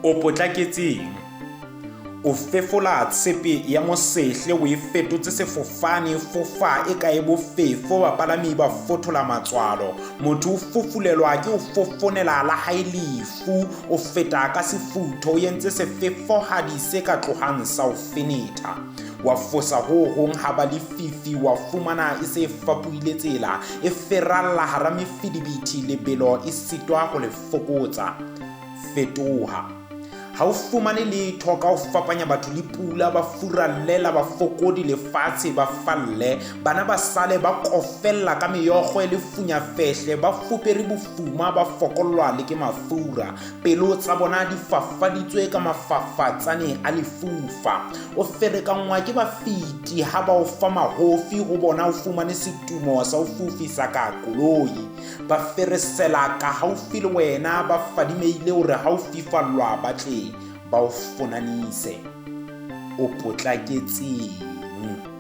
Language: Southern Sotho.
O potlaketseng? O fefola tshepe ya mosehle o e fetotse sefofane, fofa e ka e bofefo, bapalami ba fothola matswalo. Motho o fufulelwa ke ho fofonela la hae lefu, o feta ka sefutho o entse sefefohadi se ka tlohang sa o fenetha. Wa fosa ho hong ha ba lefifi, wa fumana e se e fapohile tsela, e feralla hara mefidibiti, lebelo e sitwa ho le fokotsa. Fetoha. Ha o fumane letho ka ho fapanya batho le pula, ba furallela bafokodi lefatshe, ba falle, bana ba sale ba kofella ka meokgo e le funyafehle, ba fupere bofuma, ba fokollwa le ke mafura, pelo tsa bona di fafaditswe ka mafafatsane a lefufa. O ferekanngwa ke bafeti ha ba o fa mahofi, ho bona o fumane setumo sa ho fofisa ka koloi. Ba feresela ka haufi le wena, ba fadimehile hore ha o fifallwa ba tle ba o fonanise. O potlaketseng?